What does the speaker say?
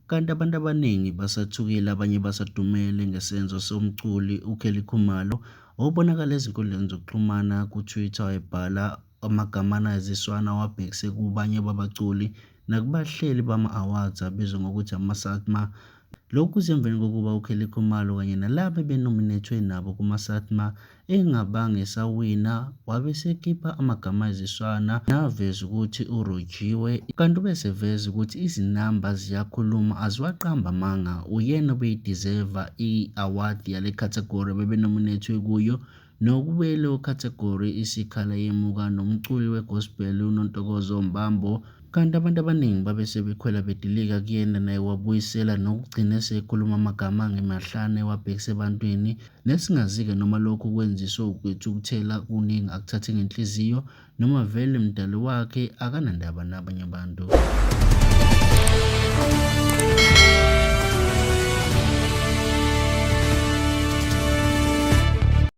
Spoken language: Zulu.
Kanti abantu abaningi basathukile abanye basadumele ngesenzo somculi uKelly Khumalo obonakala ezinkundleni zokuxhumana ku-Twitter ebhala amagama aneziswana awabhekise kubanye babaculi nakubahleli bama-awards abizwa ngokuthi ama-SATMA. Lokhu kuze emveni kokuba uKelly Khumalo kanye nalabo ebenominethwe nabo kuma-SATMA engabange esawina wabe esekhipha amagama ayiziswana naveza ukuthi urojiwe kanti ubeseveza ukuthi izinamba ziyakhuluma aziwaqamba amanga uyena obeyidizeva i-award yale category bebenominethwe kuyo nokube leyo category isikhala yemuka nomculi we-gospel uNontokozo Mbambo kanti abantu abaningi babe sebekhwela bedilika kuyena naye wabuyisela nokugcina esekhuluma amagama angemahlane ewabhekise ebantwini Nesingazi-ke noma lokhu kwenziswe ukuthukuthela kuningi akuthathe ngenhliziyo noma vele mdali wakhe akanandaba nabanye abantu.